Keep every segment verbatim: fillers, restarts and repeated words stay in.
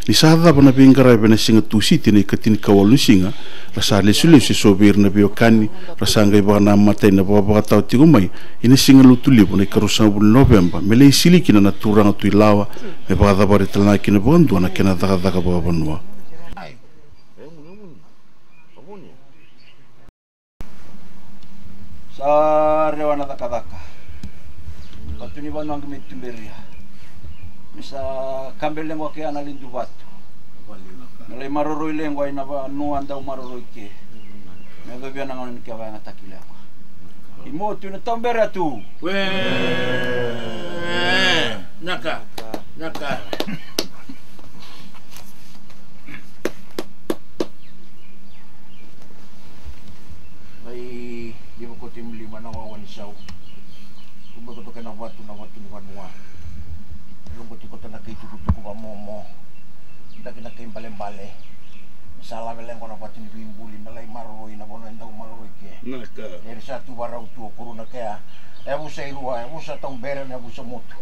Ni sa cava na veiqaravi ena siga Tusiti na ikatinikawalu ni siga, ra sa lesulesu eso vei ira na veiwekani, ra sa qai vakanamata ina vakavakatawa tiko mai ina siga Lotulevu na ikaruasagavulu ni Noveba, me lai sili kina na turaga Tui Lawa, me vakacavari tale ga kina vakadua na kena cakacaka vakavanua. Sa rewa na cakacaka. Vatu ni vanua qai me tuberia. Me sa kabe lequ a kea na lidu vatu. Me lai maroroi lequ ai na vanua dau maroroi ke. Me yacovia na gauna ni kea vakayagataki lequ. I motu ina tauberea tu. We. Naka. Naka. Mai liva koto i lima na wawa ni sau. Kume koto kei na vatu na vatu ni vanua. Rogo tiko koto na kai tukutuku vamomo. Daki na kai balebale. Sa lave lequ na vatu ni veibuli me lai maroroi na vanua e dau maroroi ke. Naka. Era sa tu varau tu o kuru na kea. E vusa i rua, e vusa taubere, e vusa motu.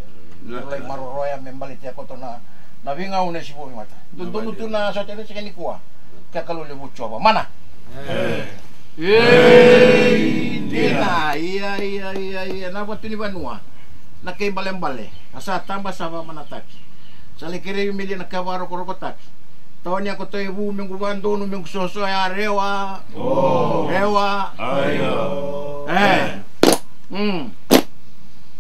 Naka. Lai maroroya me baleti a koto na, na veigauna e sivovi mata. Dodonu tu na sota e sega nikua. Ke Kalou levu Jiova. Mana. Ei, dina. Ia, ia, ia, ia. Na vatu ni vanua. Na kai balebale. A sa taba sa vakamanataki. Sa lai kerevi me lia na ka vakarokorokotaki. Tawa ni a koto e vu me qu vakadonu me qu soso ya rewa. Rewa. Aio. E. Mm.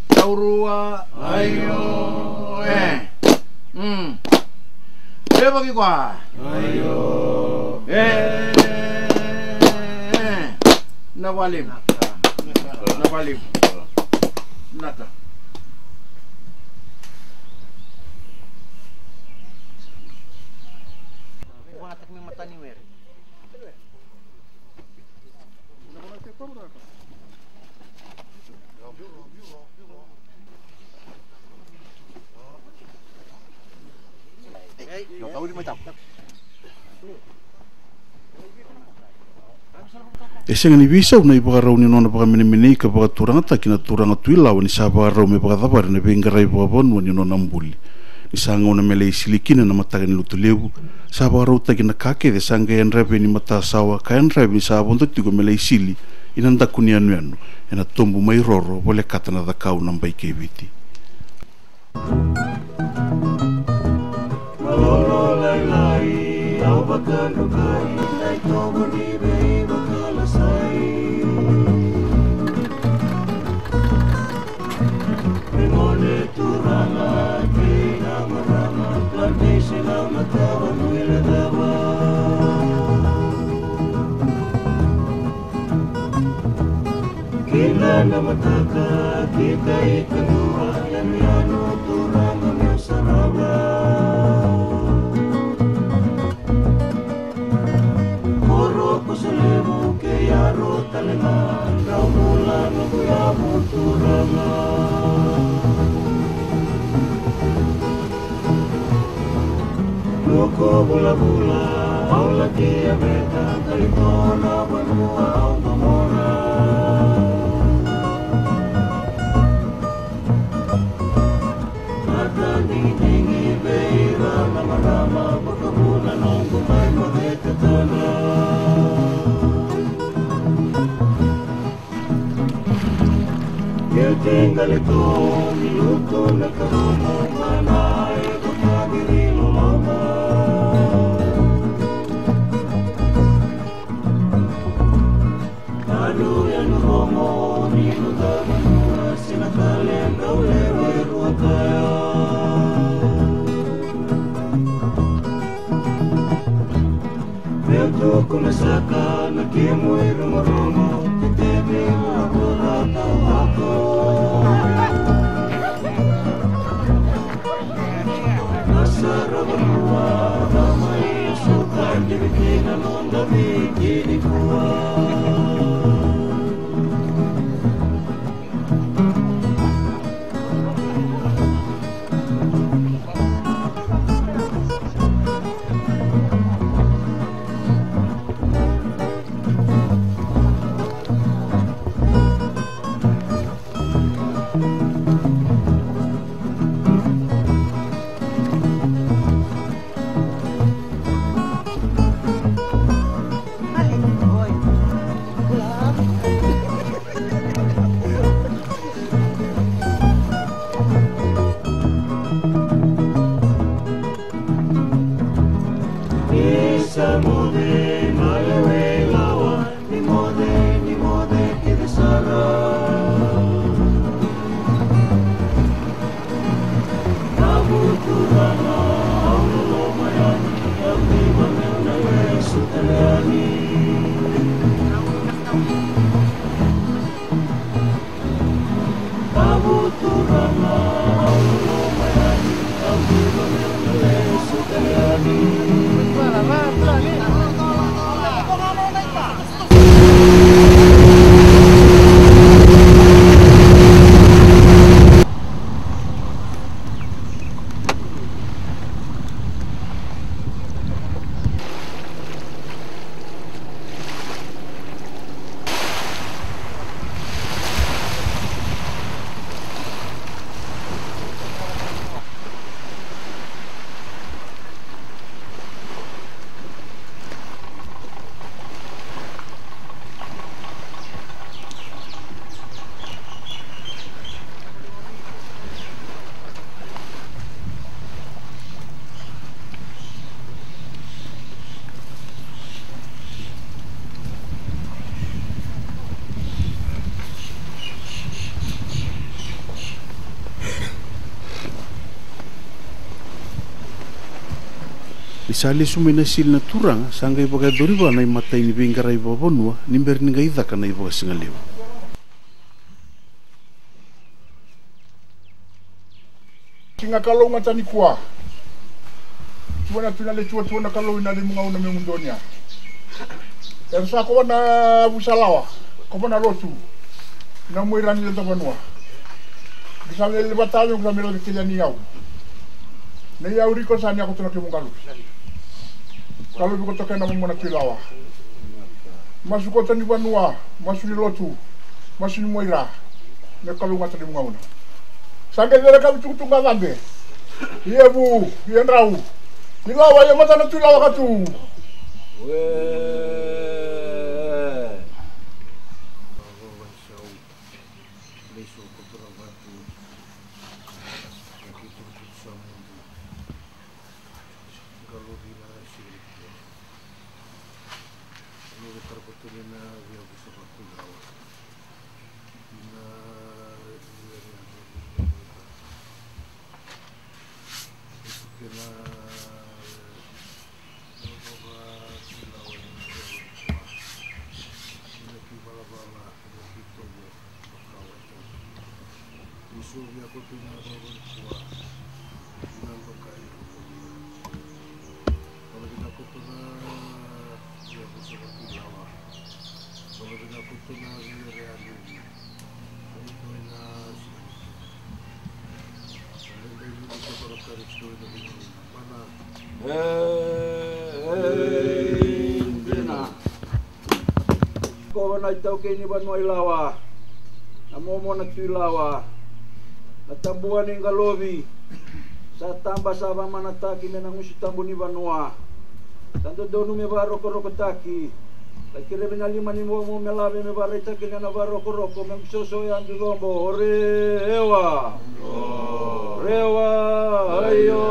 Taurua. Aio. E. Mm. Leva ki koa. Aio. E. Na valevu. Na valevu. Naka. E sega ni veisau na ivakarau ni nona vakamenemenei ka vakaturagataki na turaga Tui Lawa ni sa vakarau me vakacavari na veiqaravi vakavanua ni nona buli. Ni sa gauna me lai sili kina na mataka ni Lotulevu, sa vakarautaki na ka kece sa qai yadravi ni matasawa ka yadravi ni sa vodo tiko me lai sili ina daku ni yanuyanu ena tobu mai Roro volekata na Cakau, Nabai kei Viti. Malolo lailai, au vakadrukai na itovo ni veivakalasai. Me gone turaga kei na marama, plantation na matava nui lecava. Kina na mataka, kika i kadua, yanuyanu turaga meu sarava. Koro Koso Levu kei Yaro tale ga, drau bula noqu yavu turaga. Nuku vulavula, au laki a veta, tali tona vanua au domona. Mata digidigi vei ira na marama, vakavuna noqu mai maveta tona. Keu tiqale tu ni lutu na karomo, mana e vakaviri loloma. Anu yanu romo ni luta vanua, sina kale drau lewe rua kaya. Meu tuku na saka na kemu irogorogo, teteve na vura tauvaku. Na sara vanua, na mai suka, kiri kina noda viki nikua. Sa lesu mai na sili na turaga, sa qai vakayacori vua na imatai ni veiqaravi vakavanua ni bera ni qai caka na ivakasigalevu. Siga kalougata nikua. Tua na tui na le tuatua na Kalou ina limu gauna me mudonia. Era sa kova na vusa lawa, kova na lotu. Na muaira ni ledavanua. Ni sa lele vata me sa me lave kelia ni yau. Na yau riko sa ni ako tona kemu galu. Galu viko toka na momo na tui lawa. Masu koto ni vanua, masu ni lotu, masu ni muaira. Me kalougata ni mugauna. Sa qai cere ka vitukutuku ga cabe. Ia vu, ia drau. Ilawa, ia mata na tui lawa ka tu. E, e, dina. Kova na itaukei ni vanua ilawa, na momo na tui lawa, na tabua ni qalovi, sa taba sa vamanataki me na gusu tabu ni vanua. Sa dodonu me vakarokorokotaki. Ka kerevi na lima ni momo me lave me vakaraitaki na vakarokoroko me gusoso ya ducobo. O rewa. Rewa. Aio.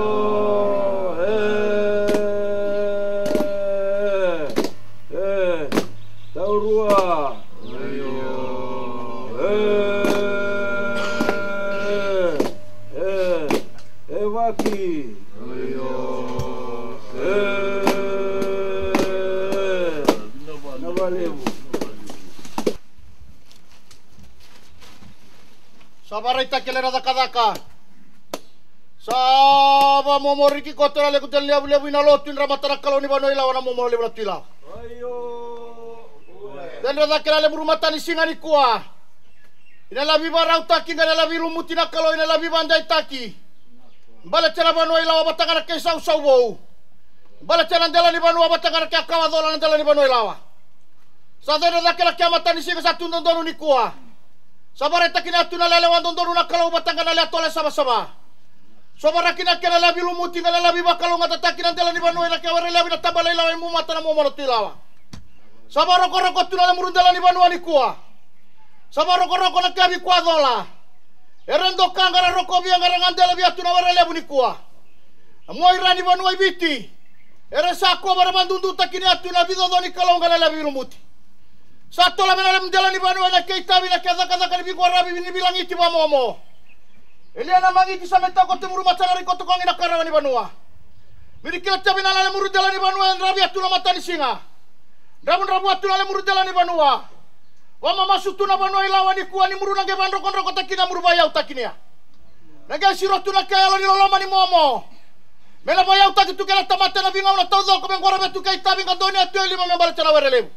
E. E. Taurua. Aio. E. E. E vaki. Sa vakaraitaki e le na cakacaka. Sa vakamomoriki koto na leku tale ni yavu levu ina lotu ni ra mata na kalou ni vanua ilawa na momo levu na tu ilawa. Cedre cake na le muru mata ni siga nikua. Ina lavi vakarautaki ga na lavi lumuti na kalou ina lavi vakadeitaki. Baleta na vanua ilawa vata ga na kei sausau vou. Baleta na dela ni vanua vata ga na kei a kawa cola na dela ni vanua ilawa. Sa cedre cake na kei a matanisiga sa tu dodonu nikua. Sa vakaraitaki na tu na lelewa dodonu na kalou vata ga na le a tole savasava. Sa varaki na kei na lavi lumuti ga na lavi vakalougatataki na dela ni vanua ina kei were levu ina tabale ilawa i mumata na momona tu ilawa. Sa vakarokoroko tu na le muru dela ni vanua nikua. Sa vakarokoroko na kei a vikuwa cola. Era doka ga ra rokovia ga ra gadela via tu na were levu nikua. Na muaira ni vanua i Viti. Era sa kova ra vadudutaki ni a tu na vicoco ni kalou ga na levi lumuti. Sa tola vei na levu dela ni vanua ena kei tavi na kei cakacaka ni vikuwa ravi ni vilagiti vamomo. Elia na magiti sa me tau ko te muru matana ri koto kogi na karawa ni vanua. Vini kila tavi na le muru dela ni vanua e dravi a tu na matanisiga. Dravudravua tu na le muru dela ni vanua. Vakamamasu tu na vanua ilawa nikua ni muru na qai vadrokodrokotaki na muru vaiyautaki nia. Na qai siro tu na kei yalo ni loloma ni momo. Me na vaiyautaki tu kei na tamata na vigauna taucoko me qora vei tu kei tavi ga doni a tu e lima me baleta na were levu.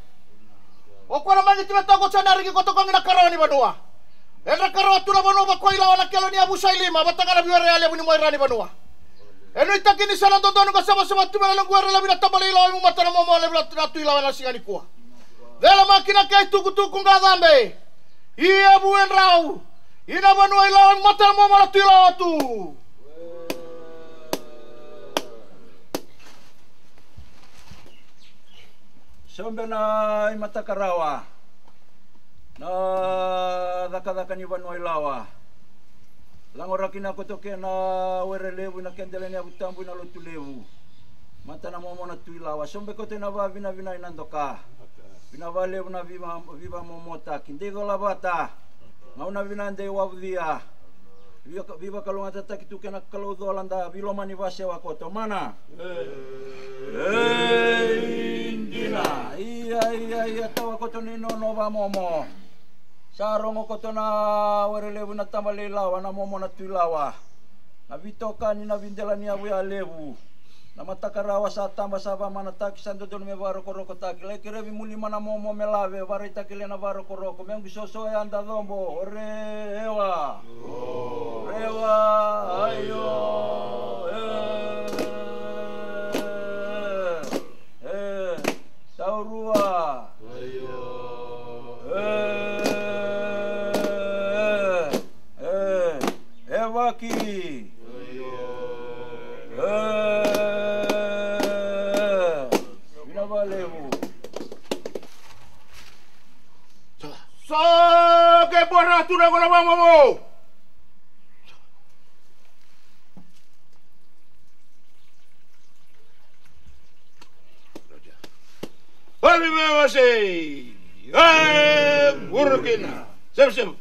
O koya na magiti me tau ko sa na riki koto kogi na karawa ni vanua. Edra karawa tu na vanua vako ilawa na kelo ni yavusa i lima vata ga na viwere ya levu ni muaira ni vanua. E nuitaki ni sa na dodonu ka savasava tu me na lequ era levu ina tabale ilawa i mumata na momo levu na tu ilawa ena siga nikua. Cela maki na kei tukutuku ga cabe. Ia vu e drau. Ina vanua ilawa i mumata na momo na tu ilawa tu. Sobe na i matakarawa. Na cakacaka ni vanua ilawa. Lagoraki na koto kei na were levu ina kedela ni yavu tabu ina lotu levu. Mata na momo na tu ilawa. Sobe koto ina vavinavina ina doka. Vina valevu na viva, viva momotaki. Dei cola vata. Gauna vina dei wavucia. Vivaka-, veivakalougatataki tu kei na Kalou cola, da veilomani vasewa koto. Mana. Ei dina. Ia, ia, ia, tawa koto ni nono vamomo. Sa rogo koto na were levu na Tamale Ilawa, na momo na Tui Lawa. Na veitokani, na veidela ni yavu ya levu. Na mataka rawa sa taba, sa vamanataki, sa dodonu me vakarokorokotaki. Lai kerevi mulima na momo me lave, vakaraitaki le na vakarokoroko. Me qu soso ya da cobo, ore ewa. Rewa, aio, e, e, taurua. Aio. E, e, e vaki. E, vinaka vakalevu. Sa ke bora tu na kona vamamo. Ori me wase. E, vurukina. Sevusevu.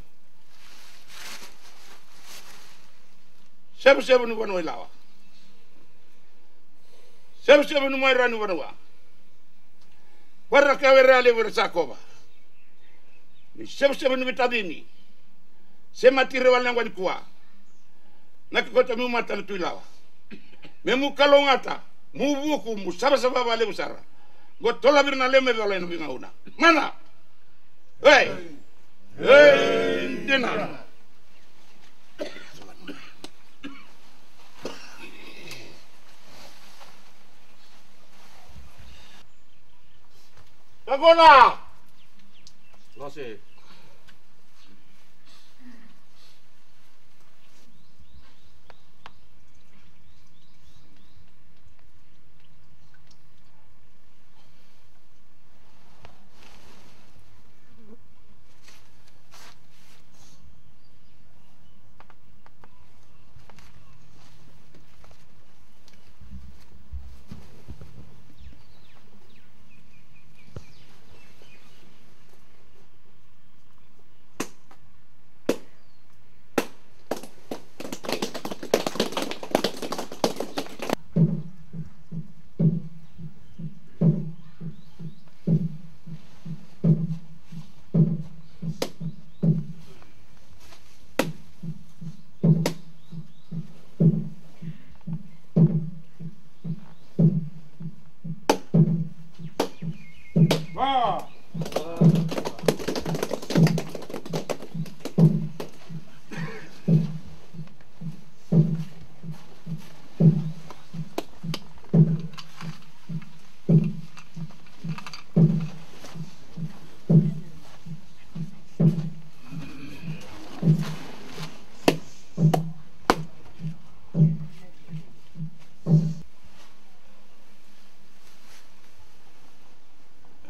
Sevusevu ni vanua ilawa. Sevusevu ni mai ra ni vanua. Vara ka were a levu era sa kova. Ni sevusevu ni veitacini. Se matire wale na gwa nikua. Na ke kota mu mata na Tui Lawa. Me mu kalougata, mu vuku, mu savasava valevu sara. Qo tola vira na lewe me cola ena vigauna. Mana! Ei! Ei, dina! Tagona! Lose.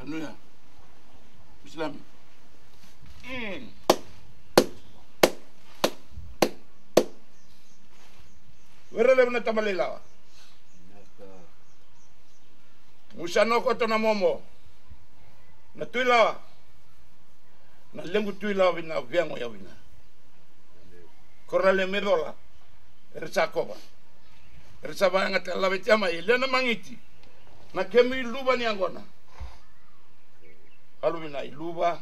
Haleluya. Islami. Mm. Were levu na Tamale Ilawa. Mu sa no koto na momo. Na Tui Lawa. Na lequ Tui Lawa vina via go yau vina. Ko ra le me cola. Era sa kova. Era sa vagata lave tia mai. Lena magiti. Na kemu iluva ni yaqona. Alu vina iluva.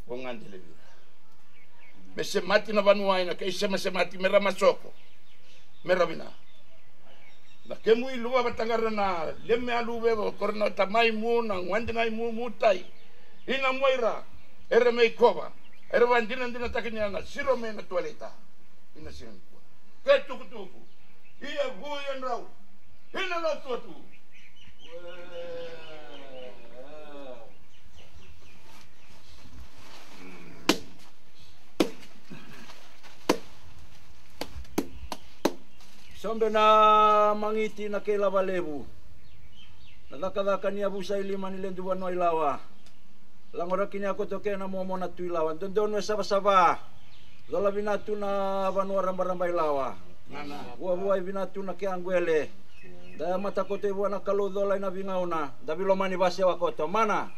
O gade levi. Me semati na vanua ina kei semasemati me ra masoko. Me ra vina. Na kemu iluva vataqara na leme a luve vo kore na tamai mu na guadinai mu mu tai. Ina muaira era me ikova era vadinadinataki ni ana siro me na tualeta. Ina siga nikua. Ke tukutuku. Ia vu ia drau. Ina lotu atu. Sobe na magiti na kei lava levu. Na cakacaka ni yavusa i lima ni ledu vanua i lawa. Lagoraki ni a koto ke na momo na tu i lawa. Dodonu e savasava. Cola vina tu na vanua rabaraba i lawa. Vuavua i vina tu na ke a guele. Da yamata koto i vua na Kalou cola i na vigauna. Da vilomani vasewa koto. Mana.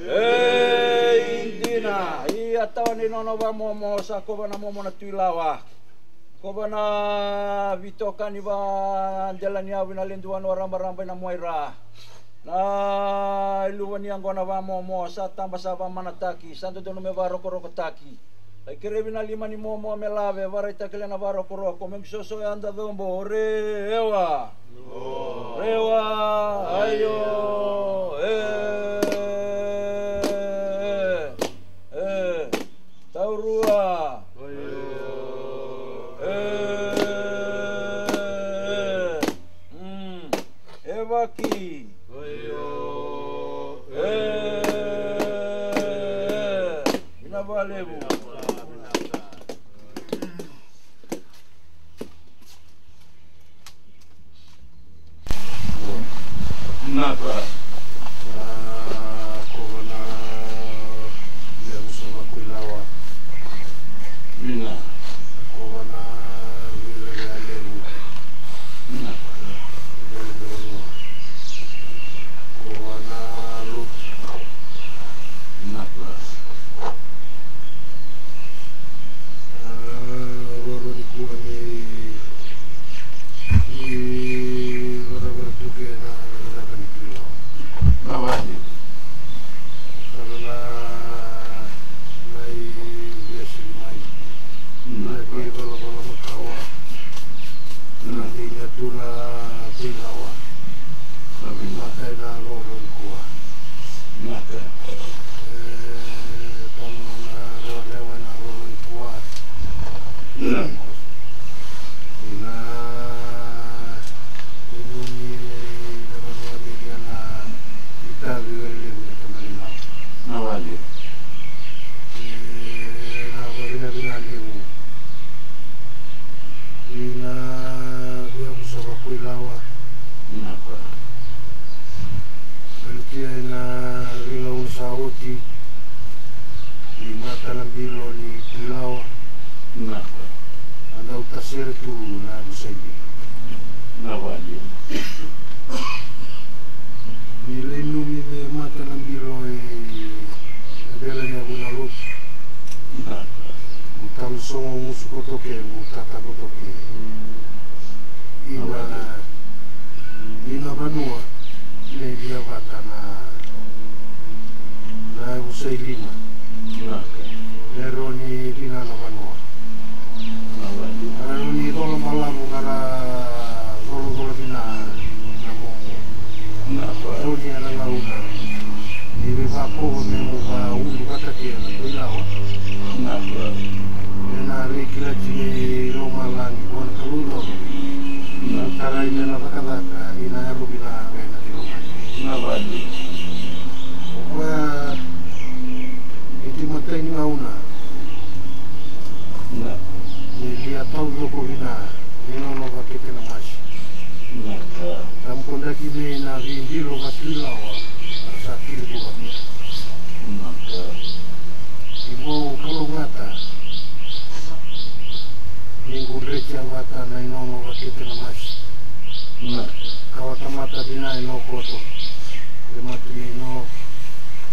Ei dina. Ia. Tawa ni nona vamomo, sa kova na momo na Tui Lawa. Kova na vitokani va dela ni yavu ina ledu vanua rabaraba ina muaira. Na iluva ni yaqona vamomo, sa taba sa vamanataki, sa dodonu me varokorokotaki. Lai kerevi na lima ni momo me lave, varaitaki le na varokoroko, me bisoso yada cobo, rewa. Rewa, aio, e, e, taurua, e, mm, evaki, e, vinaka vakalevu. Naka. A, kova na yavusa vakuilawa. Vina. Kova na veiverea levu. Naka. Veiverea levu. Kova na lotu. Naka. A, roro ni kua me i varavara tuke na cakacaka ni kila. Na vale. Sara na lai vesi mai. Naka. Na kei valavala makawa. Na kei na tuna kei lawa. Naka. Maka ina roro ni kua. Naka. E, tama na rewarewa ina roro ni kua. Ina, ina ni, ina vanua ni lia na itavi were levu na tamani lawa. Na vale. E, na vavinavina levu. Ina via vusa vakuilawa. Naka. Velikia ina veigauna sa oti ni mata na bilo ni kuilawa. Naka. A dau tasere tu na vusa i bilo. Na vale. Ni lai numi me mata na bilo e, e vela ni yavu na lotu. Naka. Mu tamusogo musu koto ke, mu tata koto ke. Ina, ina vanua, me lia vata na, na yavusa i lima. Naka. Me roni vina na vanua. Naka. Ara roni cola malavu kara colacola vina na momo. Naka. Roni ara gauna. Ni veivakova me mu vaudu vata ke na kuilawa. Naka. Ena rei kilati ni lomalagi vua na Kalou loma. Naka. Tarai me na cakacaka ina yalo vinaka ena kilomani. Na vale. O koya e ti matai ni gauna. Naka. Ni lia taucoko vinaka ni nona vakete na masi. Naka. Tamukodaki me na veidilo vatuilawa. Sa kili tu vata. Naka. I bau kalougata. Ni qu dreti a vata na inono vakete na masi. Naka. Kawa tamata vina ino koto. E matu me ino.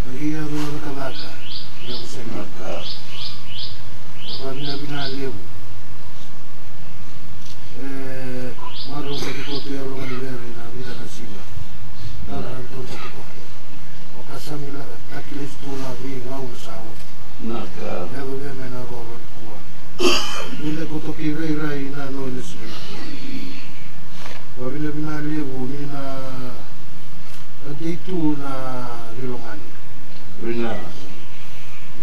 Agi yaco na cakacaka. Yaco sa naka. Naka. Vakavinavina levu. E, marau sa ki koto yalo ga ni vere na vica na siga. Naka. Tara na tonta koto. Vakasami la, taki lesu tu na veigauna sa oti. Naka. Yaco vei me na roro ni kua. Vile koto ki rairai na no ni sina. Vavinavina levu ni na, na dei tu na vilomani. Vina.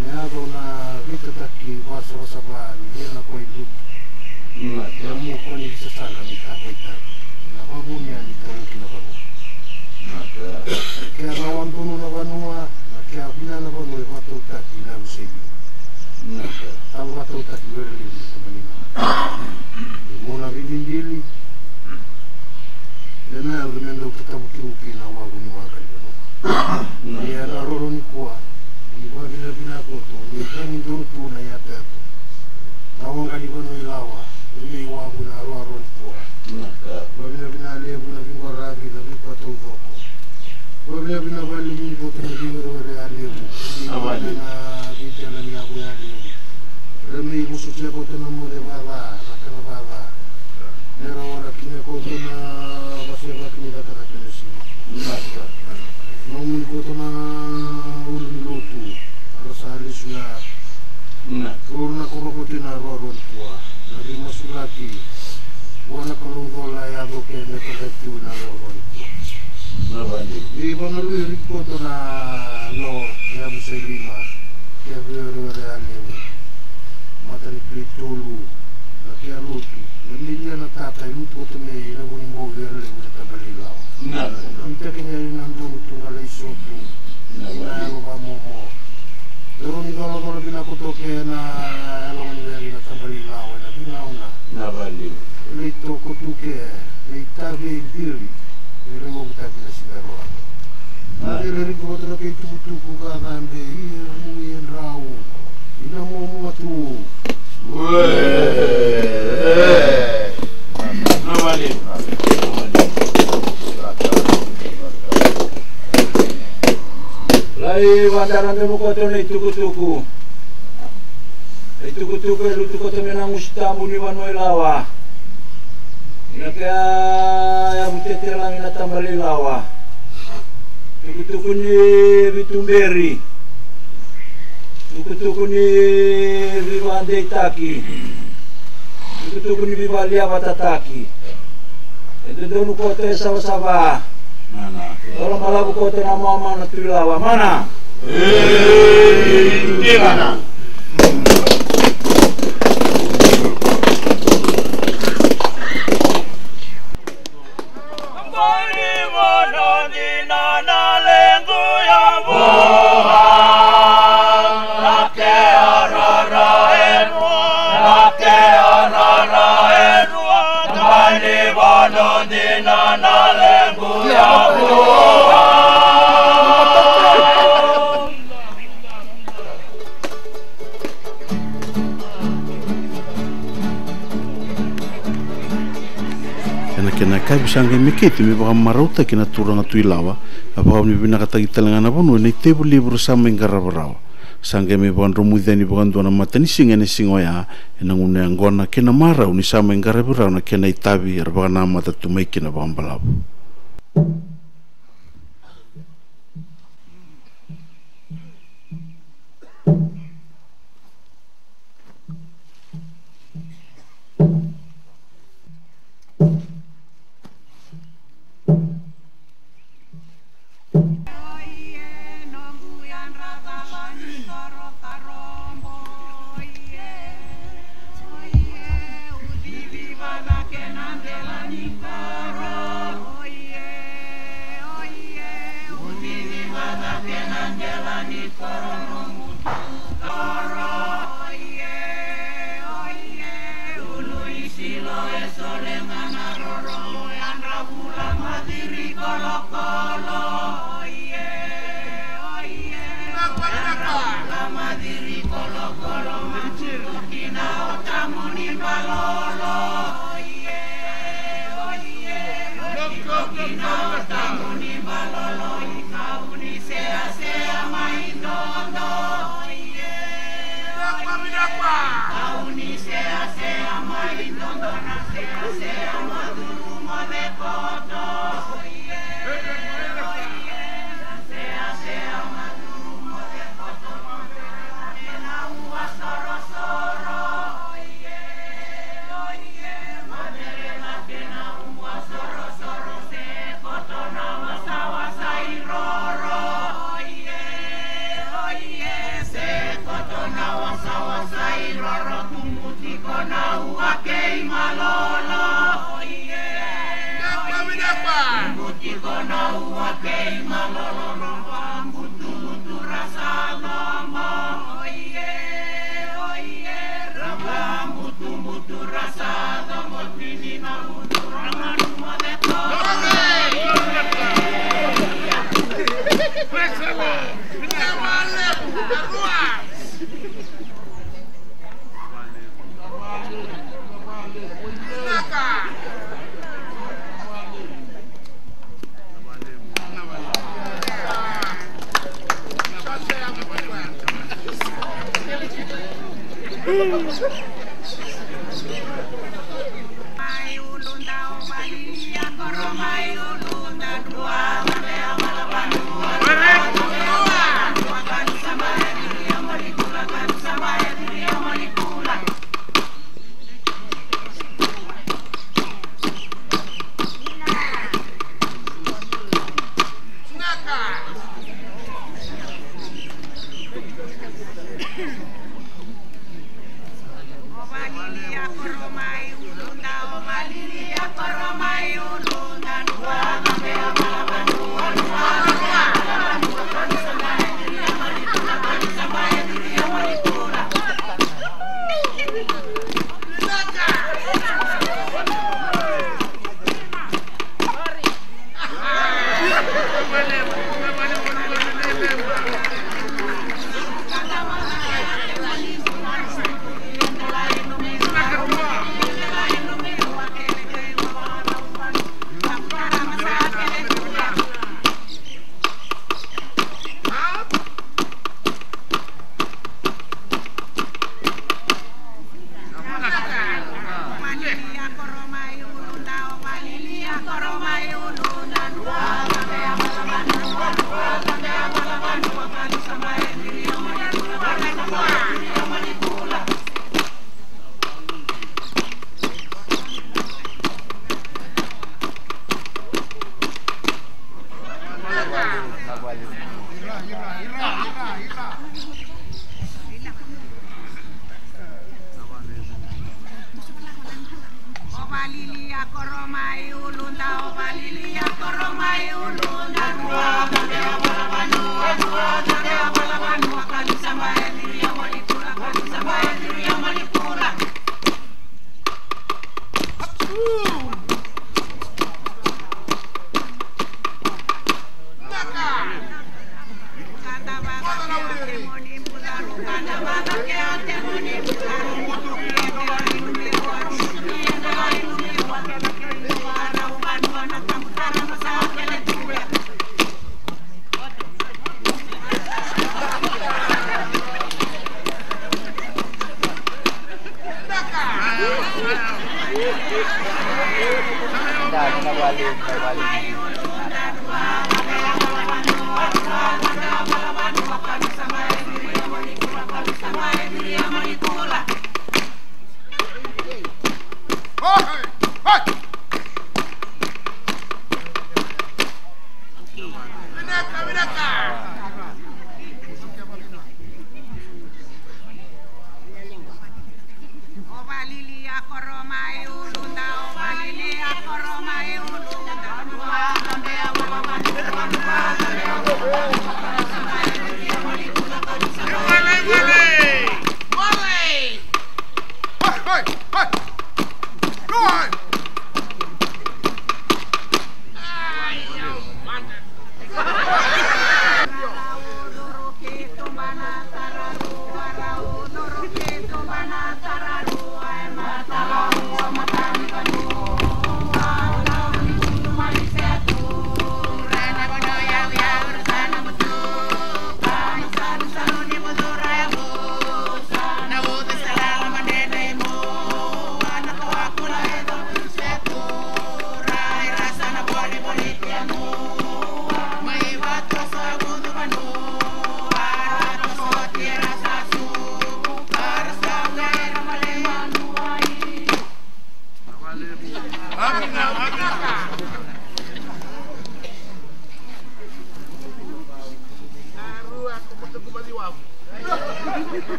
Me yaco na vitataki vasavasava ni ena koi dutu. Naka. Ia mu koni visasaga ni ta koi tani. Na vavuni ani tauki na vanua. Naka. Ke a rawa donu na vanua, na ke a vina na vanua e vatautaki na yavusa i lima. Naka. Tau vatautaki vere levu na tamanima. Mo na vibibili. Ena yaco me dau tatavukivuki na wavu ni waka ni vanua. Naka. Ni ena roro ni kua. Ni vavinavina koto. Ni dani donu tu na yatoyato. Na waqa ni vanua i lawa. Ni mei wavu na aroaro ni kua. Naka. Vavinavina levu na viqwaravi na viqwa taucoko. Vavinavina valevu ni koto na viqwa Veicili, e rau mokutaki na siga e rua. Na vei rau riki vata na kei tukutuku ka cabe, ia, ui, e drau. Ina momo tu. Ue. Na vale. Lai vadara me mokoto na itukutuku. Itukutuku e lutu koto me na gusu tabu ni vanua i Lawa. Ina kea yavu tete lagi na tabale i Lawa. Tukutuku ni vituberi. Tukutuku ni vivadeitaki. Tukutuku ni vivaliavatataki. E dodonu koto e savasava. Mana. Toro balavu koto na mama na tui Lawa. Mana. E, tigana. Ena kena yakavi sa qai mai keitou me vakamarautaki na turaga Tui Lawa, a vakavinavinakataki tale ga na vanua ena itevu levu ra sa mai qarava rawa. Sa qai mai vakadromuci yani vakadua na matanisiga ena siga oya, ena gauna yaqona kei na marau ni sa mai qaravi rawa na kena itavi era vakanamata tu mai kina vakabalavu.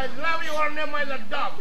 I love you all, name my dog.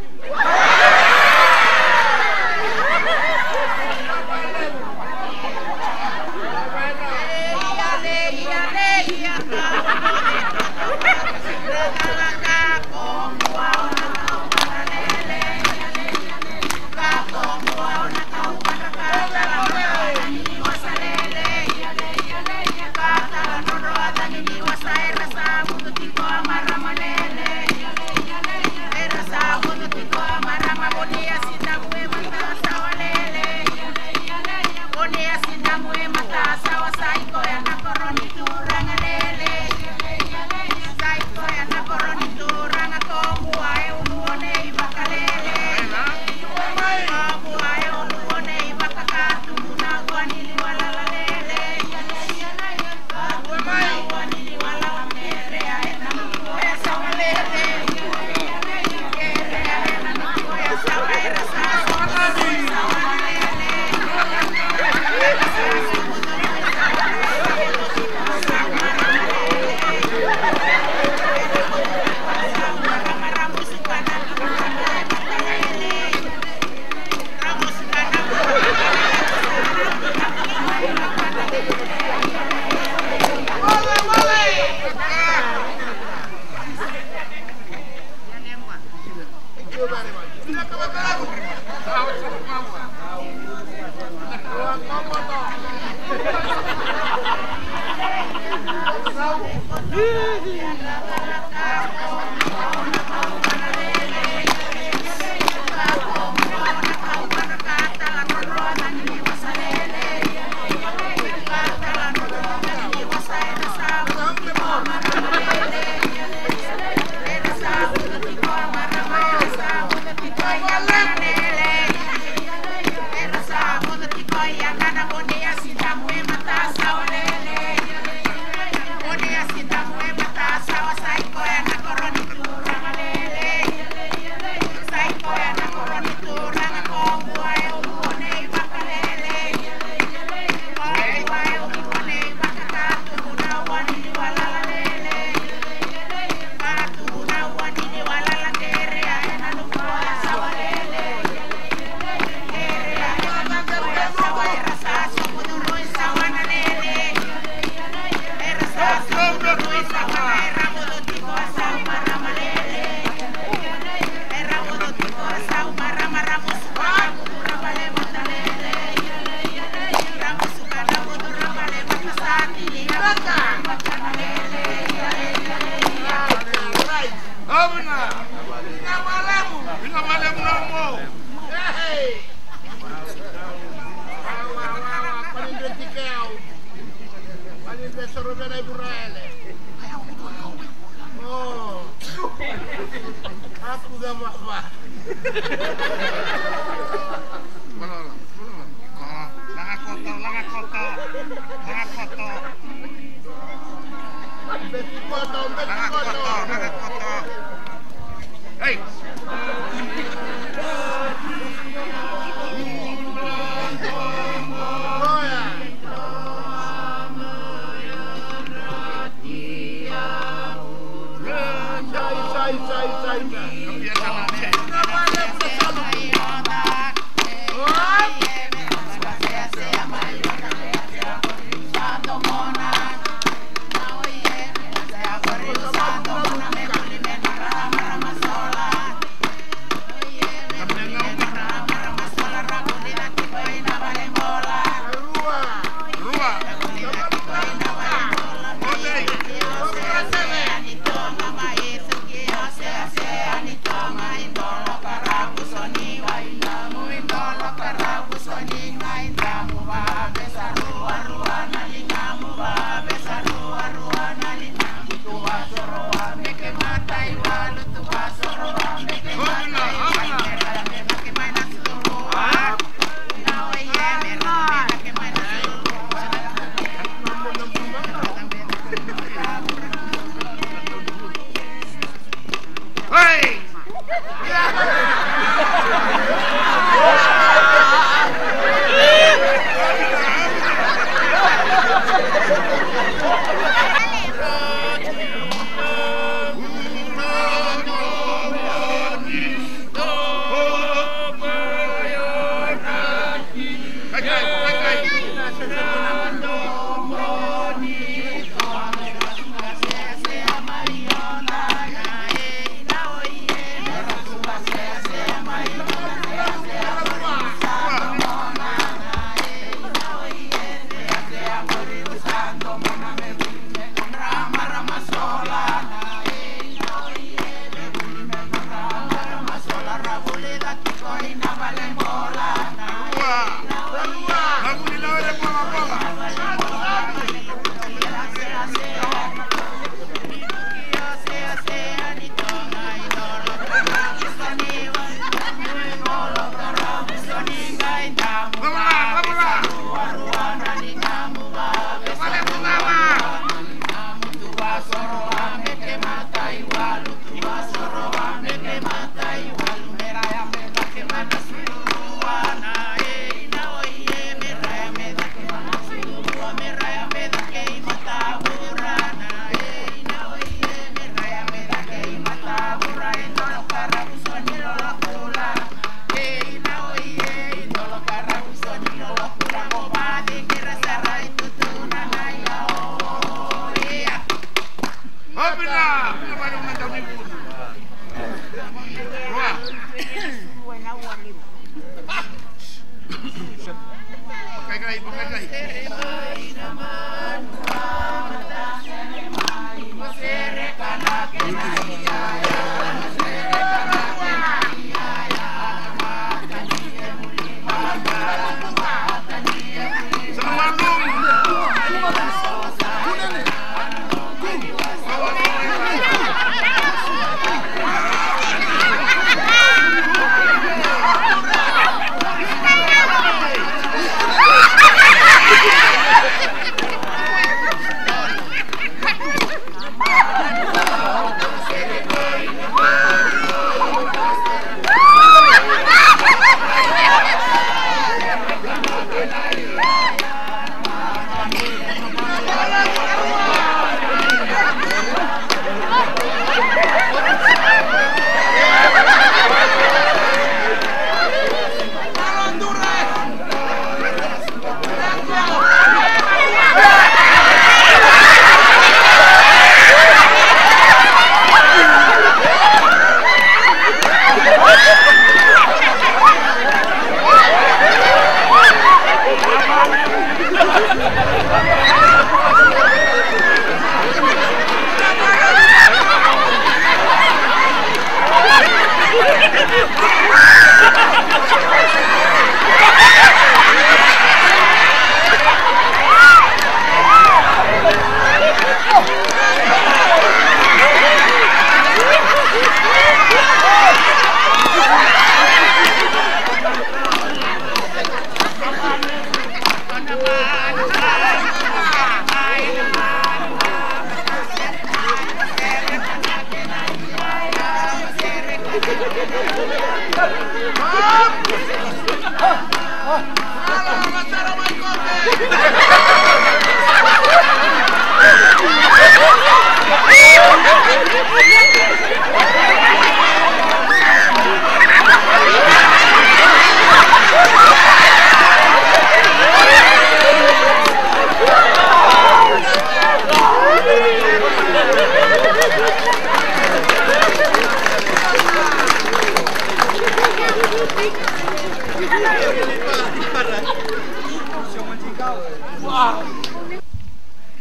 Vinaka vakalevu. Vinaka vakalevu na mo. Hey! Wa, wa, wa, wa, kua ni dre tiko au. Kua ni dre soro vei na ivuraele. O. Aku ga vava. Laga koto, laga koto, laga koto. Laga koto, laga koto. Ei.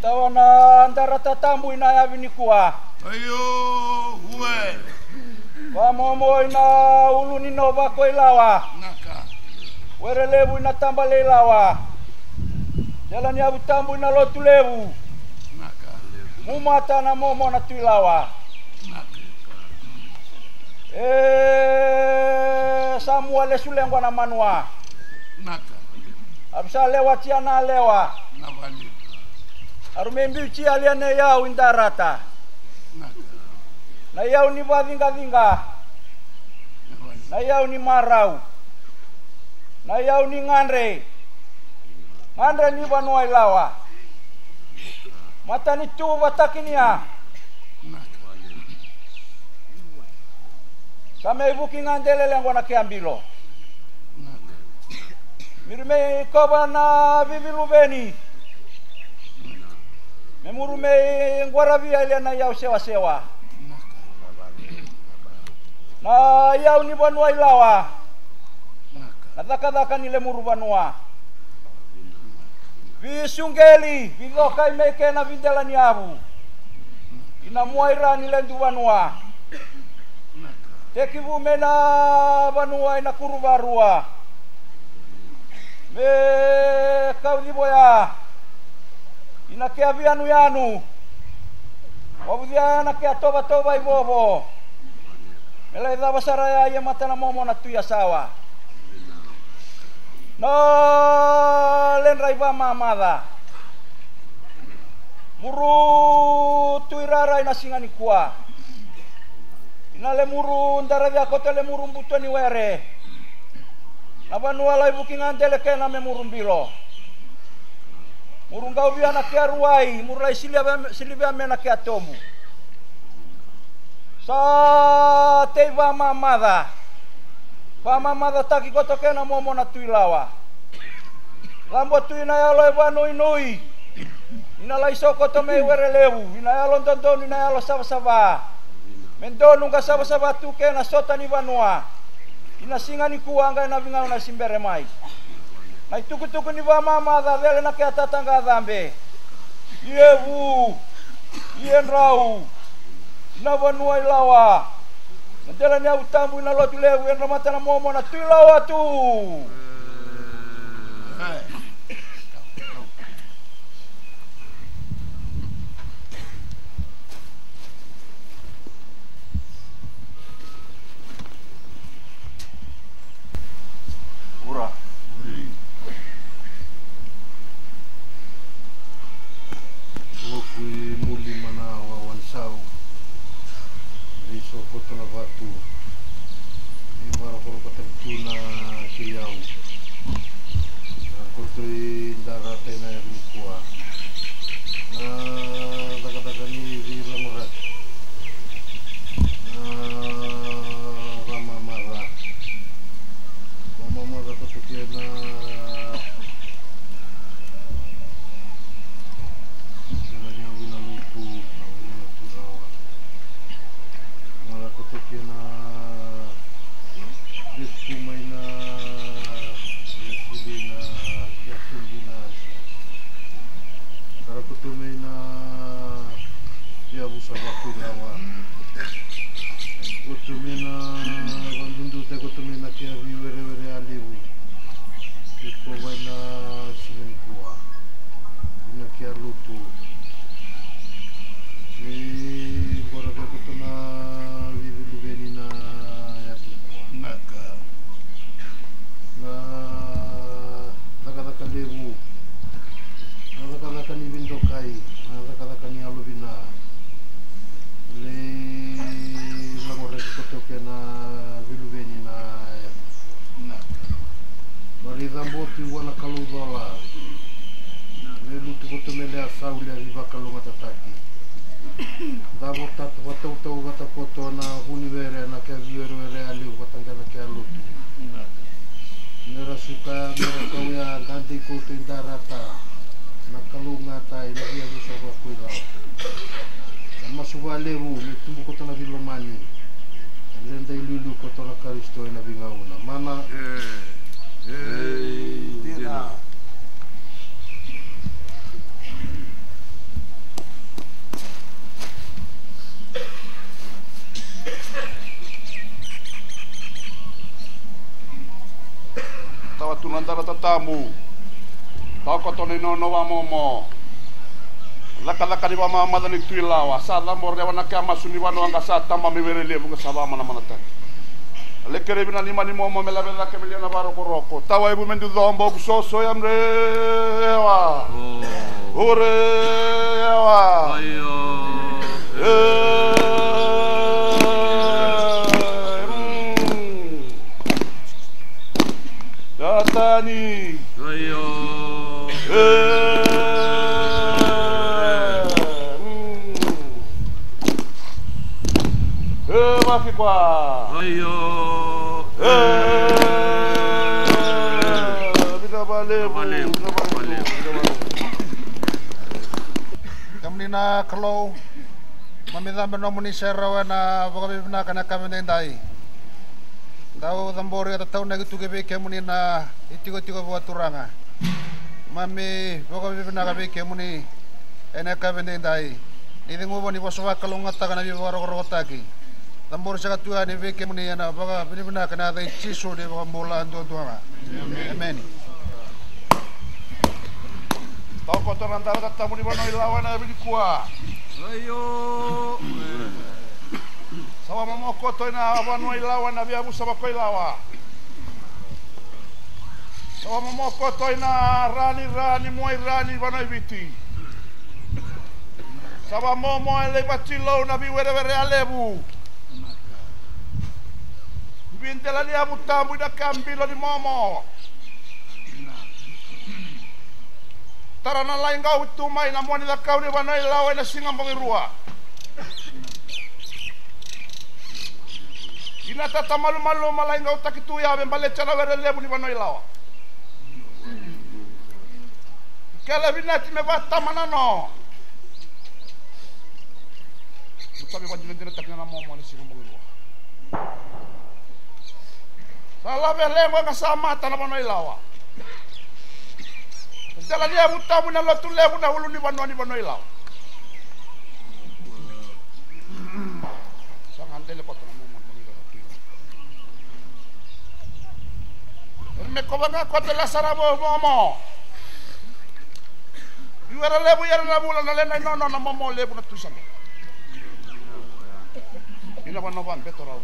Tawa na darata tabu ina yavi nikua. Aio, ue. Vamomo ina ulu ni no vako i lawa. Naka. Were levu ina tabale i lawa. Dela ni yavu tabu ina lotu levu. Naka. Mumata na momo na tu i lawa. Naka. E sa mua lesu lequa na manua. Naka. Aru sa lewatia na lewa. Na vale. Aru me biutia lia na iyau i darata. Naka. Na iyau ni vaciqaciqa. Na vale. Na iyau ni marau. Na iyau ni gadre. Gadre ni vanua i lawa. Matanitu vatakinia. Naka. Sa me ivuki ga dele lequa na kea bilo. Muru me ikova na viviluveni. Me muru me iquaravia ilia na iyau sewasewa. Na iyau ni vanua i lawa. Na cakacaka ni lemuru vanua. Visugeli, vicokai me kena videla ni yavu. Ina mua ira ni ledu vanua. Tekivu me na vanua ina kuru varua. Me kauci voya. Ina kea viyanuyanu. Wavucia na kea tovatova i vovo. Me lai cava sara ya ia mata na momo na tu i yasawa. Na ledra i vamamaca. Muru tu i rara ina siga nikua. Ina lemuru daracia koto lemuru buto ni were. Na vanua lai vuki ga dele kena me muru bilo. Muru qauvia na kea ruai, muru lai silivia, silivia me na kea tobu. Sa tei vamamaca. Vamamacataki koto kena momo na tu i lawa. Cabo tu ina yalo e vanuinui. Ina lai so koto me were levu, ina yalo dodonu, ina yalo savasava. Me donu qa savasava tu kena sota ni vanua. Ina siga nikua qa ena vigauna sibere mai. Na itukutuku ni vamamaca cele na kea tataqa cabe. Ievu, iedrau, na vanua i lawa. Na dela ni yavu tabu ina lotu levu, edra mata na momo na tu i lawa tu. Ura. Loku i Muli mana wawa ni sau. Ni so koto na vatu. Ni varakorokotaki tu na kei au. Na koto i darata ina yavi nikua. Na cakacaka ni veilagoraki. Na vamamaca. Vamamaca koto kei na. Kei na vina lutu, na vina turawa. Mara koto kei na. Vesu mai na. Vesu mai na. Kei a tu mai na. Tara koto mai na. Via vusa vaku i lawa. Koto mai na vadudu te koto mai na kea viwerewere a levu. Iko mai na siga nikua. Ina kea lutu. Ni qora via koto na viviluveni na yati nikua. Naka. Na cakacaka levu. Na cakacaka ni vidokai, na cakacaka ni yalovina. Le Vua na Kalou cola, me lutu koto me lea sau lea veivakalougatataki. Da vota vatautauvata koto na vu ni were na kea viwerewere a levu vata ga na kea lotu. Me ra suka me ra kauya gade koto i darata na kalougata ena via vusa vako i cala. Na masu valevu me tubu koto na vilomani. Leda iliuliu koto na Karisito ena vigauna mana. Ei, dina. Tawa tu na dara tatamu. Tawa koto na inono vamomo. Cakacaka ni vamamaca ni tu i lawa sa cabo rewa na kea masu ni vanua ga sa tama me were levu ga sa vamanamanataki. A lekere vina ni mani momo me lave cake me lia na varokoroko tawa evu me ducobo ku soso ya mrewa. Urewa. Yatani. Io. E. Mm. E, vafi kwa. Io. E. Vinaka valevu. Vinaka valevu. Vinaka valevu. Kemuni na Kalou, mami cabe nomuni serau ena vakavinavinaka na yakavi edaidai. Dau cabori ka tataunaki tu ki vei kemuni na itikotiko vakaturaga. Mami vakavinavinaka vei kemuni ena yakavi edaidai. Ni ceguva ni vosa vakalougatataka na veivakarokorokotaki. Cabori saka tu yani vei kemuni ena vakavinavinaka ena yaca i Jisu na iVakabula duadua ga. Emeni. Tawa koto na dara tatamu ni vanua i lawa ena yavi nikua. Io. Sa vamomo koto ina vanua i lawa ena via vusa vako i lawa. Sa vamomo koto ina ra ni ra ni mua i ra ni vanua i Viti. Sa vamomo e lai vatilou na viwerewere a levu. Videla ni yavu tabu ina ka bilo ni momo. Tara na lai qau tu mai na mua ni cakau ni vanua i lawa ina siga bogi rua. Ina tata malumalu ma lai qau taki tu ya me baleta na were levu ni vanua i lawa. Kele vinati me vatama na no. Mutami vadinadinataki na momo ina siga bogi rua. Sa lave lequ e ga sa mata na vanua i lawa. Dela ni yavu tabu na lotu levu na ulu ni vanua ni vanua i lawa. Sa ga dele koto na momo ni vanua i lawa. Eri me kova ga koto e lasara mo momo. Iwera levu iera na vula na lena inono na momo levu na tuisame. Ina vanua vabeto rau.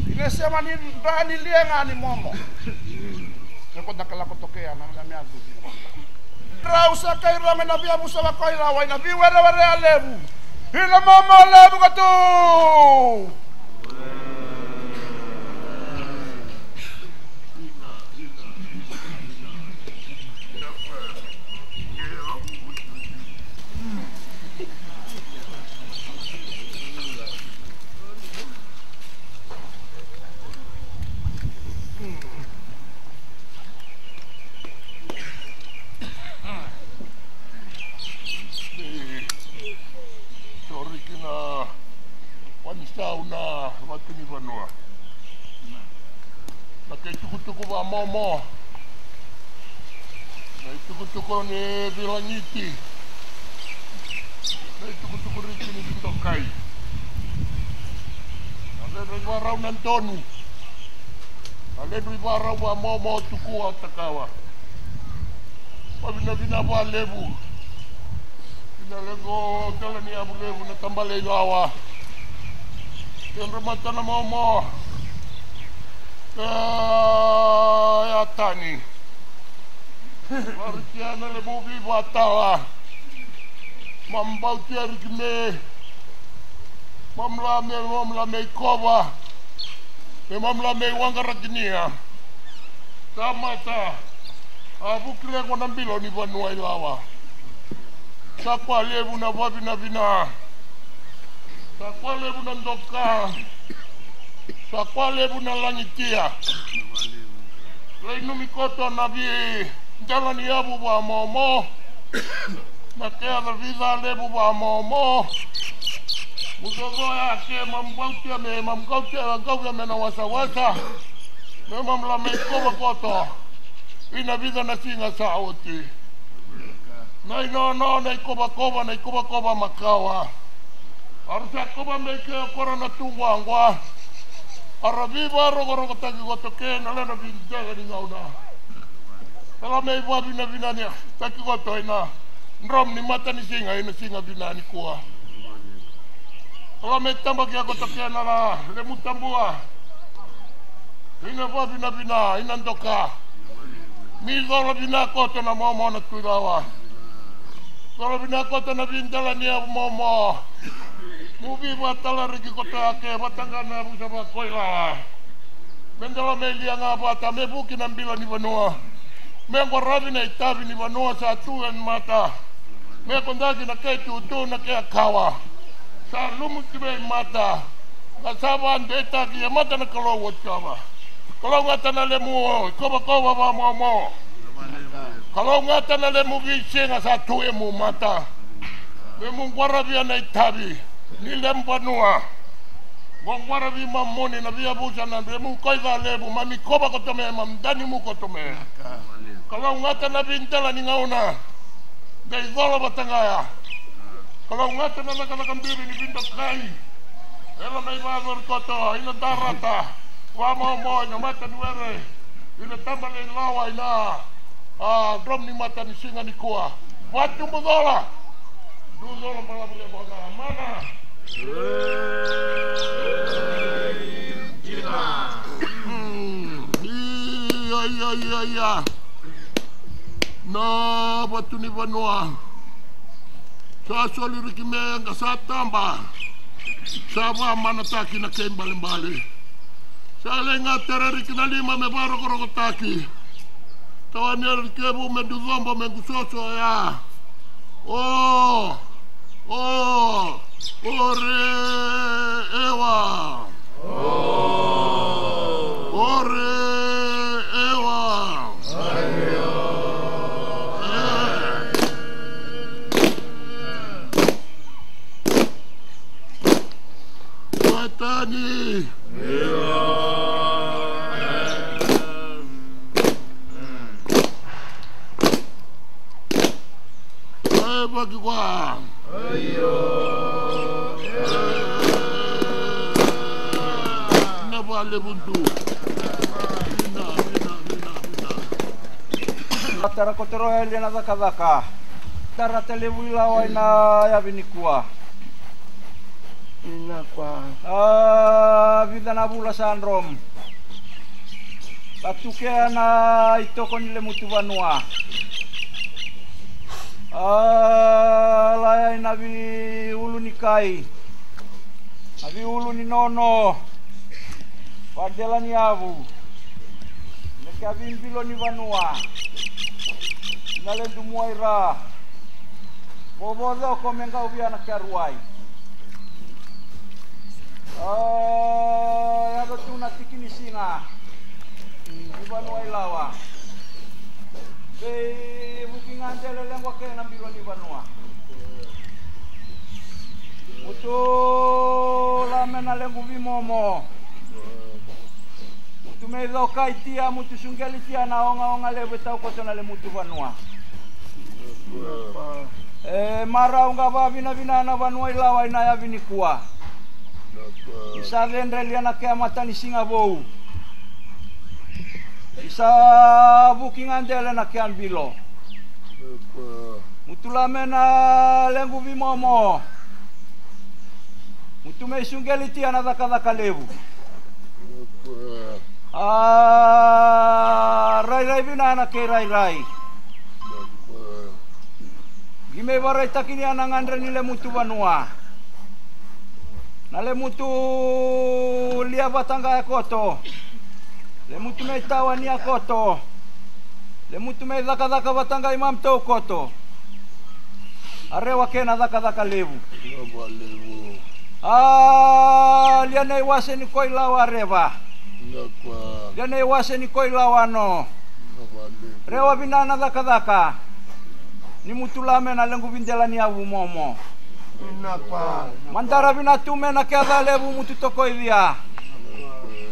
Ina sema ni dra ni lia ga ni momo. Me ko daka lako toke ya na mea cuvi na vanua. Rau sa kai rau me na via vusa vako i lawa ina viwerewere a levu. Ina momo levu ka tu. Ni tori kina vanisau na vatu ni vanua. Na kei tukutuku vamomo. Na itukutuku ni vilagiti. Na itukutuku riki ni vidokai. Na ledru i varau na donu. Na ledru i varau vamomo tukua takawa. Vavinavina valevu. Ina leqo tala ni yavu levu na tabale i lawa. Kedra mata na momo. Ka ya tani. Varikia na levu vivatala. Mam bautia riki me. Mam la me, mam la me ikova. Me mam la me iwaqarakinia. Tamata, a vuki lequ na bilo ni vanua i Lawa. Sa kua levu na vavinavina. Sa kua levu na doka. Sa kua levu na lagitia. Lai numi koto na vi dela ni yavu vamomo. Na kea na vica levu vamomo. Mu cocoya ke mamu gautia me mamu gautia gauya me na wasawasa. Me mamu la me kova koto. Ina vica na siga sa oti. Na inono na ikovakova na ikovakova makawa. Aru sa kova me ke kora na tuguagua. Ara viva rokorokotaki koto ke na lena videga ni gauna. Tala me ivavinavinani taki koto ina drom ni mata ni siga ina siga vina ni kua. Tala me tabaki a koto ke na la lemu tabua. Ina vavinavina ina doka. Mi cola vina koto na momo na tuilawa. Cola vina koto na videla ni yavu momo. Mu vivatalariki koto yake vata ga na vusa vakoilawa. Me dela me lia ga vata me vuki na bilo ni vanua. Me qwaravi na itavi ni vanua sa tu e mata. Me kodaki na kei tutu na kei akawa. Sa lumuti vei mata. Ka sa vadeitaki e mata na Kalou o Jiova. Kalougata na lemu ikovakova vamomo. Kalougata na lemu visiga sa tu e mu mata. Me mu qwaravia na itavi ni lemu vanua. Mo qwaravi mamuni na viavusa na lemu koica levu mami kova koto me mamu dani mu koto me. Kalougata na videla ni gauna. Dei cola vata ga ya. Kalougata na cakacaka bibi ni vidokai. Ela mai vacori koto ina darata. Vamomo ina mata ni were. Ina taba ni lawa ina a drom ni mata ni siga ni kua. Vatubu cola. Du cola balavu levu ga mana. Ia, ia, ia, ia. Na vatu ni vanua. Sa soli riki me ga sa taba. Sa vamanataki na kei balebale. Sa lai ga tere riki na lima me varokorokotaki. Tawa ni riki e vu me ducobo me gusoso ya. O, o, ore, ewa. Ore, ewa. Watani. E vaki kwa. Na vale vudu. Vina, vina, vina, vina. Tara kotoro e lia na cakacaka. Tara tale vui lawa ina yavi ni kua. Ina kwa. A vica na vula sa drom. Ka tukea na itoko ni lemutu vanua. A laya ina viulu ni kai. Na viulu ni nono. Vadela ni yavu. Ina kea vibilo ni vanua. Ina ledu muaira. Vovo coko me gauvia na kea ruai. A yaco tu na tiki ni siga. Ni vanua i lawa. Vei vuki ga dele lequa kei na bilo ni vanua. Mutu la me na lequ vimomo. Mutu me icokai tia mutu suqeli tia na ogaoga levu e tau koto na lemutu vanua. E marau ga vavinavina na vanua i lawa ina yavi ni kua. Ni sa cedrelia na kea mata ni siga vou. Ni sa vuki ga dele na kea bilo. Mutu la me na lequ vimomo. Mutu me isunqelitia na cakacaka levu. A rairai vinana kei rairai. Ki me ivaraitakinia na gadre ni lemutu vanua. Na lemutu lia vata ga e koto. Lemutu me i tawa ni a koto. Lemutu me i cakacaka vata qai mamtou koto. A rewa kena cakacaka levu. A lia nei wase ni koi lawa a rewa. Lia nei wase ni koi lawa a no. Rewa vina na cakacaka. Ni mutu la me na lequ videla ni yavu momo. Madara vina tu me na kea ca levu mutu tokoi via.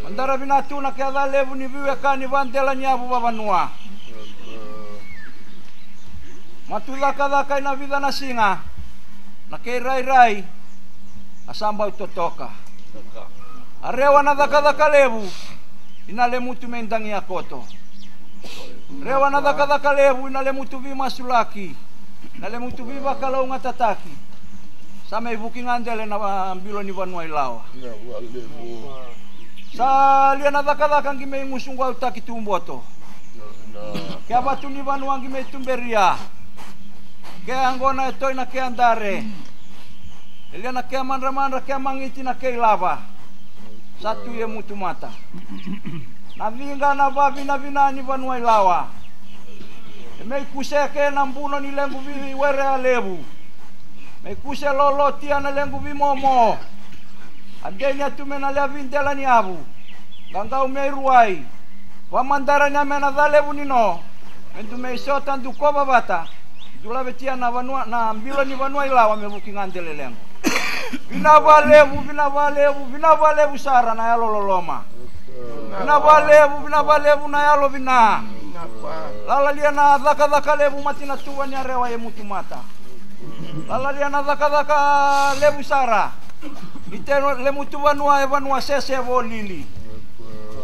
Madara vina tu na kea ca levu ni viweka ni vadela ni yavu vavanua. Matu cakacaka ina vica na siga. Na kei rairai a sa bau totoka. A rewa na cakacaka levu ina lemutu me i dagia koto. Rewa na cakacaka levu ina lemutu vimasulaki. Na lemutu vivakalougatataki. Sa me i vuki ga dele na bilo ni vanua i lawa. Sa lia na cakacaka qi me i gusu qwautaki tu boto. Kea vatu ni vanua qi me i tuberia. Kea yaqona e toi na kea dare. E lia na kea madramadra kea magiti na kei lava. Sa tu i e mutu mata. Na viqa na vavinavina ni vanua i lawa. E me i kuseke na buno ni lequ viwere a levu. Me i kuse lolotia na lequ vimomo. A denia tu me na lea videla ni yavu. Qaqau me i ruai. Vamadara ni a me na ca levu ni no. Me du me i sota du kova vata. Du lavetia na vanua na bilo ni vanua i lawa me vuki ga dele lequ. Vina valevu, vina valevu, vina valevu sara na yalo loloma. Vina valevu, vina valevu na yalo vina. Lala lia na cakacaka levu mati na tuva ni a rewa e mutu mata. Lala lia na cakacaka levu sara. Ni te lemutu vanua e vanua sese volili.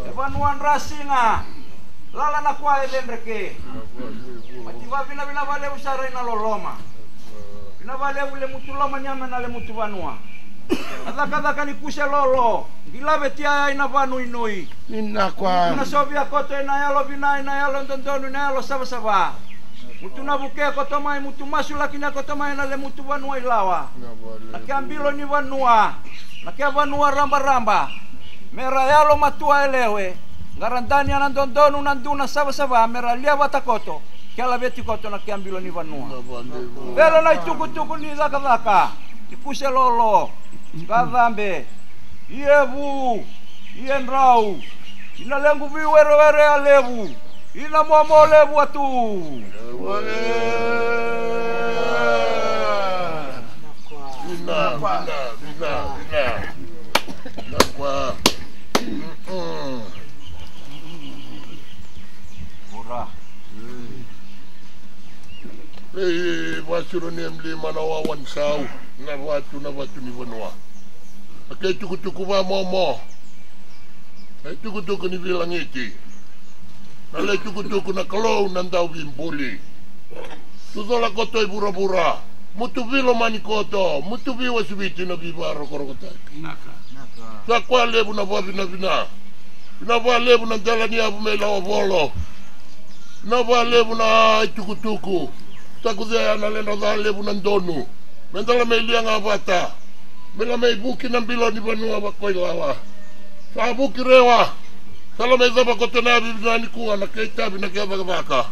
E vanua drasiga. Lala na kua e cedreke. Mati vavinavina valevu sara ina loloma. Vina valevu lemutu loma ni a me na lemutu vanua. Na cakacaka ni kuse lolo. Qi lavetia ina vanuinui. Ina kua. Na sovia koto ina yalo vina, ina yalo dodonu, ina yalo savasava. Mutu na vuke koto mai, mutu masulaki na koto mai na lemutu vanua i lawa. Na kea bilo ni vanua. Na kea vanua rabaraba. Me ra yalo matua e lewe. Qara dania na dodonu na duna savasava me ra lia vata koto. Kea laveti koto na kea bilo ni vanua. Vele na i tukutuku ni cakacaka. I kuse lolo. Ka cabe. I e vu. I e drau. Ina lequ viwerewere a levu. Ina momo levu a tu. Vina, vina, vina, vina. Na kua. Vura. Ei, vasiro ni emli mana wawan sau. Na vatu, na vatu ni vanua. A kei tukutuku vamomo. Na i tukutuku ni vilagiti. Na lai tukutuku na Kalou na dauvibuli. Tucola koto i vuravura. Mutu vilomani koto. Mutu viwasiviti na vivarokorokotaki. Sa kua levu na vavinavina. Vina valevu na dela ni yavu me i lawa volo. Vina valevu na i tukutuku. Takucea na ledra ca levu na donu. Me da la mai lia ga vata. Me la mai vuki na bilo ni vanua vakoi lawa. Sa vuki rewa. Sa la mai cava koto na yavi vina nikua na kei tavi na kei cakacaka.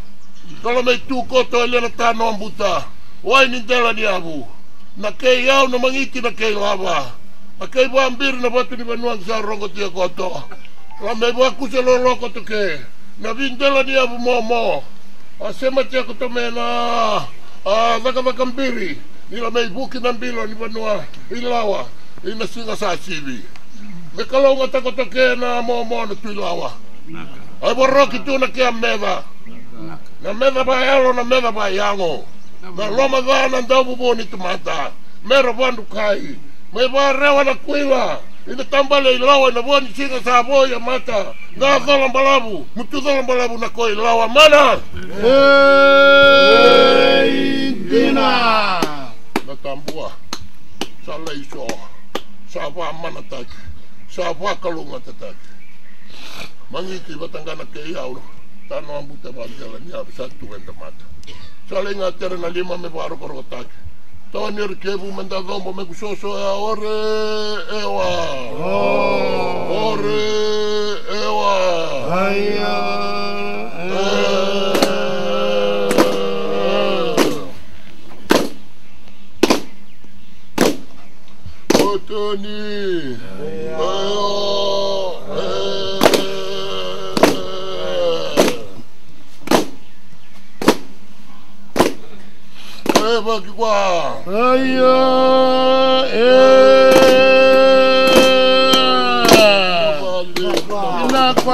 Sa la mai tu koto e lia na tano buta. Wai ni dela ni yavu. Na kei yau na magiti na kei lava. Na kei vabiri na vatu ni vanua sa rogotia koto. La mai vakusa lolo koto ke. Na videla ni yavu momo. A sematia koto me na a cakacaka biri. Ni la mai vuki na bilo ni vanua i lawa i na siga sa sivi. Me kalougata koto ke na momo na tui lawa. Ai voroki tu na kea meca. Na meca vayalo na meca vayago. Na loma ca na dauvuvu ni tamata. Me ra vadukai. Mai varewa na kuila. Ina tabale i lawa ina vua ni siga sa vo ia mata. Ga cola balavu, mutu cola balavu na koi lawa mana. Ei dina. Na tabua. Sa lai so. Sa vamanataki. Sa vakalougatataki. Magiti vata ga na kei au. Tano a buta vadela ni ave sa tu eda mata. Sa lai ga tere na lima me varokorokotaki. Tawa ni ori kevu me da cobo me kusoso e a ore ewa. Ore ewa.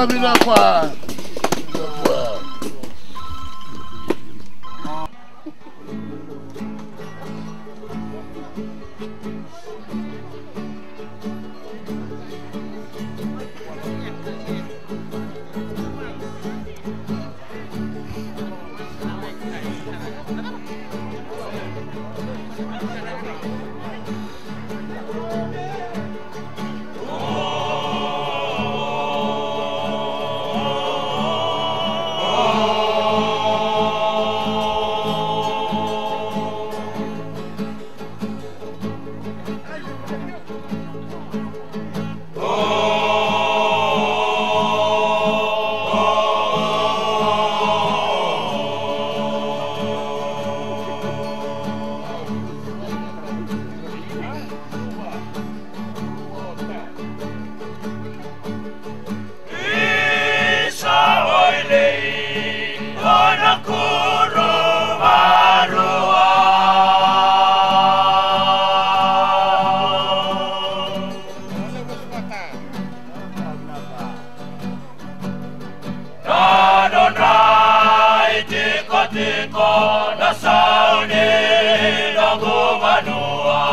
Vinaka. Isa oilei, o na kuru varua. Na nodra itikotiko na sau ni noqu vanua.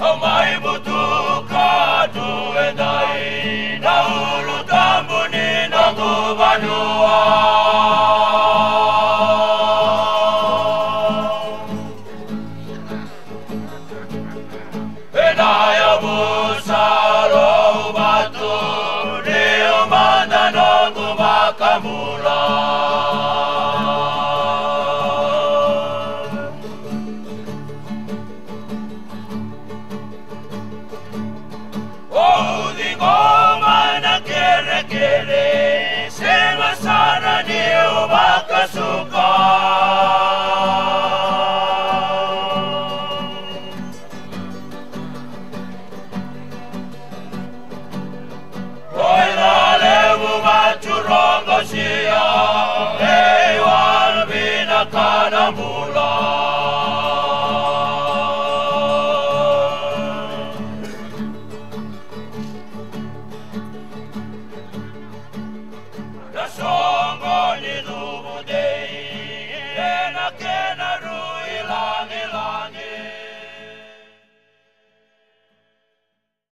Au mai butuka tu e dai na ulu tabu ni noqu vanua. Ena yavusa Louvatu, niu mada noqu vakabula. Au ciqoma na kerekere, sega sara niu vakasuka. Koya levu vatu rogosia, e iwal vinaka na bula.